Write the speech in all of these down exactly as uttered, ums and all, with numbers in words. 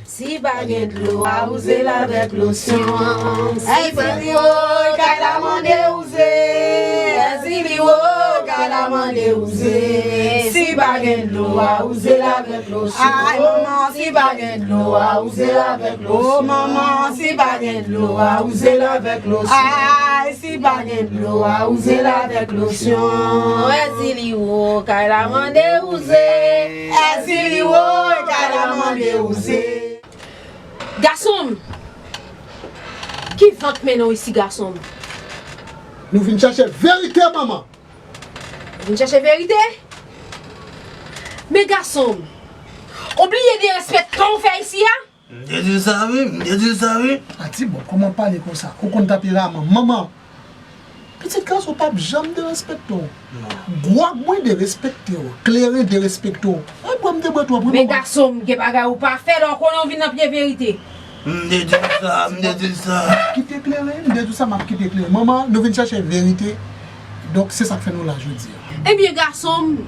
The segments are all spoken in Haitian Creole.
Si pa gen dlo, a wouze l avèk losyon. Èzili wo, kay la mande wouze. Èzili wo, kay la mande wouze. Si pa gen dlo, a wouze l avèk losyon. Ay, manman, si pa gen dlo, a wouze l avèk losyon. O, manman, si pa gen dlo, a wouze l avèk losyon. Ay, si pa gen dlo, a wouze l avèk losyon. Èzili wo, kay la mande wouze. Èzili wo, kay la mande wouze. Gason m! Ki van k mennen w isi, gason m? Nou vin chèche verite, manman. Ou vin chèche verite? Men gason m, ou bliye derespektan w fè isi a? M te di w sa wi, m te di w sa wi. Ati bon, kòman pale konsa? Ou konn tanperaman manman. Pitit gason p ap janm derespekte w. Gwòg mwen derespekte w. Kleren derespekte w. Mwen bwè m te bwè twòp wi, manman. Men gason m, gen bagay ou pa fè lè w konnen w vin nan pye verite. M te di w sa, m te di w sa. Kite kleren, m te di w sa, m ap kite kleren. Manman, nou vin chèche verite. Donk, se sa k fè nou la jodi a. Ebyen, gason m,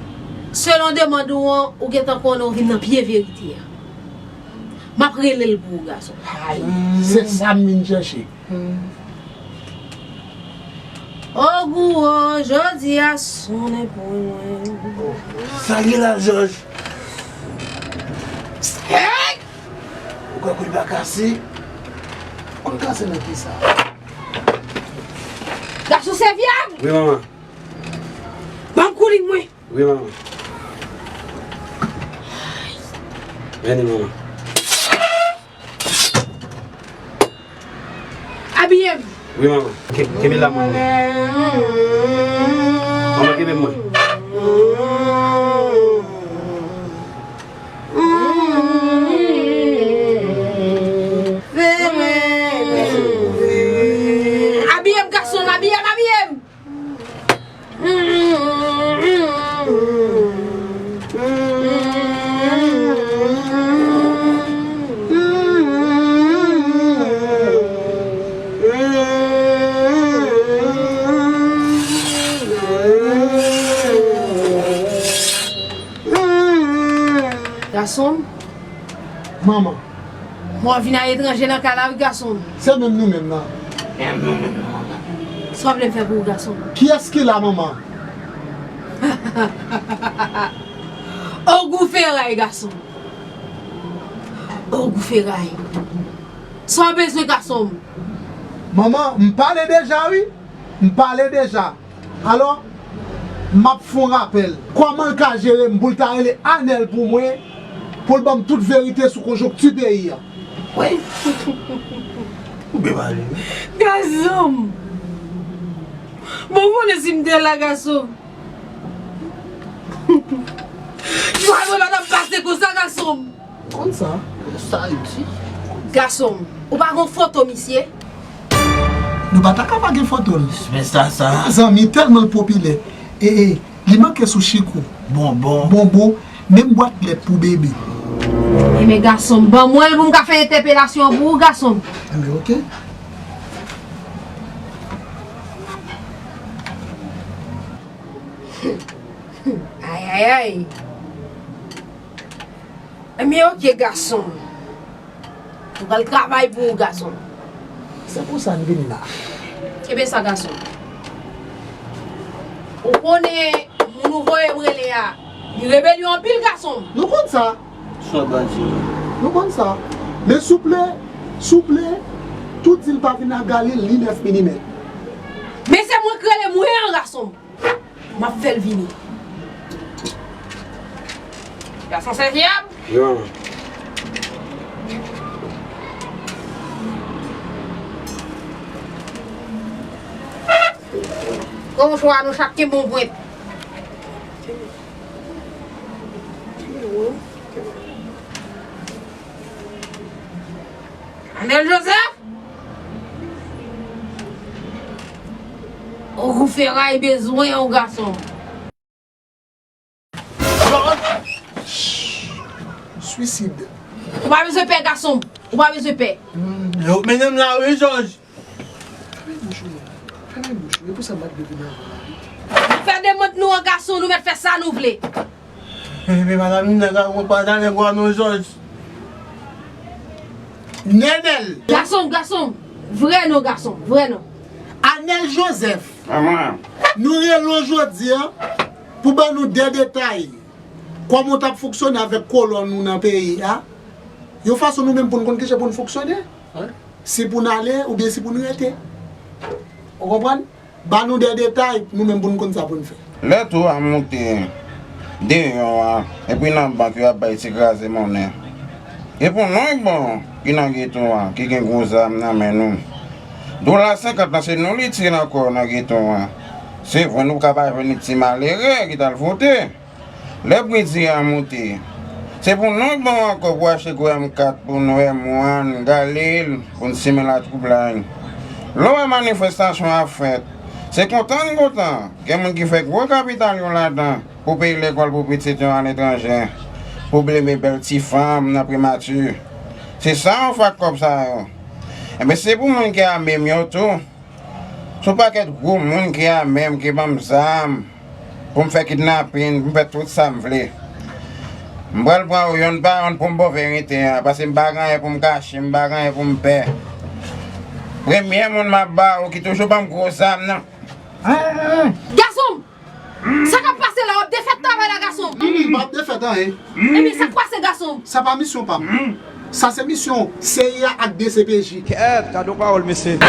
selon demann ou an, ou gentan konnen w vin nan pye verite a. M ap rele l pou ou, gason. Ay, se sa m vin chèche. Ogou o, jodi a sonnen pou mwen. Sa gen la, Jòj? Hey! Ou kwè kou l pa kase? Kou l kase nan kisa? Gason sèvyab! Wi, manman. Ban m koulin mwen. Wi, manman. Vini, manman. Abiye m. Wi, manman. Ke-, kenbe la, manman. Manman, kenbe mwen. Abiye m, gason m, abiye m, abiye m. Gason m. Manman. Mwen vin aletranje nan kay la wi, gason m. Se menm nou menm nan. Menm nou menm nan, manman. Sa w vle m fè pou ou, gason m? Kiyès ki la, manman? Ogou feray, gason m. Ogou feray. Sa w bezwen, gason m? Manman, m pale deja wi. M pale deja. Alò, m ap fè yon rapèl. Kòman l ka jere m pou l ta rele Anèl pou mwen, pou l ban m tout verite sou konjonkti peyi a? Wi. Ou byen pale wi. Gason m! Bon, ou konnen si m te la, gason m. Jwa mwen pa t ap pase konsa, gason m. Konn sa. Sa l di. Gason m, ou pa gon foto misye? Nou pa ta ka pa gen foto l. Men sa, sa. Zanmi, tèlman l popilè. E, e, li manke sou chikou. Bonbon. Bonbon, menm bwat lèt pou bebe. E men gason m, ban mwen l pou m ka fè entèpelasyon an pou ou, gason m. Enben, oke. Ay, ay, ay. Ebyen, oke, gason m. Mwen pral travay pou ou, gason m. Se pou sa n vin la. Kenbe sa, gason m. Ou konnen moun ou voye m rele a, li rebelyon anpil, gason m. Nou konn sa. Sa w pral di? Nou konn sa. Men souple, souple, tou di l pa vin ak Galil ni nèf milimèt. Men se mwen k rele mwen an, gason m. M ap fè l vini. Gason sèvyab. Wi, manman. Pran mouchwa, nou chak kenbe yon pwent. Anèl Joseph! Ogou feray bezwen yon gason. Swisid. Ou pa bezwen pè, gason m. Ou pa bezwen pè. Yo, mennen m la wi, Jòj. Fèmen bouch ou, fèmen bouch ou. E pou sa m pa t vle vin avè w la wi. Fè demande nou an, gason, nou mèt fè sa nou vle. Bebe, madanm, nèg la, ou pa t ale bwa non, Jòj. Nenel. Gason, gason. Vrè non, gason. Vrè non. Anel Joseph. Nou rele w jodi a pou ban nou de detay. Kòman w t ap fonksyone avèk kolòn ou nan peyi a? Yon fason nou menm pou n konn kijan pou n fonksyone. Si pou n ale oubyen si pou n rete. Ou konprann? Ba nou de detay, nou menm pou n konn sa pou n fè. Lè to a moute deyò a, epi nan bank yo ap bay ti kraze monnen. E pou nonm bon ki nan geto a, ki gen gwo zam nan men nou. Dola senkant lan se nou li tire ankò nan geto a. Se vre nou ka pa jwenn ti malere ki t al vote. Lè pri di a moute, se pou nou bon ankò pou achte gwo M kat pou nou M one, gale l, pou n simen latwoublay. Lè w wè manifestasyon ap fèt, se kontan n kontan, gen moun ki fè gwo kapital yo ladan pou peye lekòl pou pitit yo aletranje, pou bleme bèl ti fanm nan primati. Se sa yo fè ak kòb sa yo. Enben se pou moun ki ame m yo tou. Se yon pakèt gwo moun ki ame m, ki ban m zam pou m fè kidnapin, pou m fè tout sa m vle. M pral pran yo yonn pa yonn pou m ba w verite a, paske m pa gen anyen pou m kache, m pa gen anyen pou m pè. Premye moun m ap ba ou ki toujou ban m gwo zam nan. Gason m! Sa k ap pase la, w ap defèt travay la, gason m? M ap defèt anyen. Ebyen, sa k pase, gason m? Sa pa misyon pa m. Sa se misyon C I A ak D C P J. Kèt, gade yon pawòl mesye.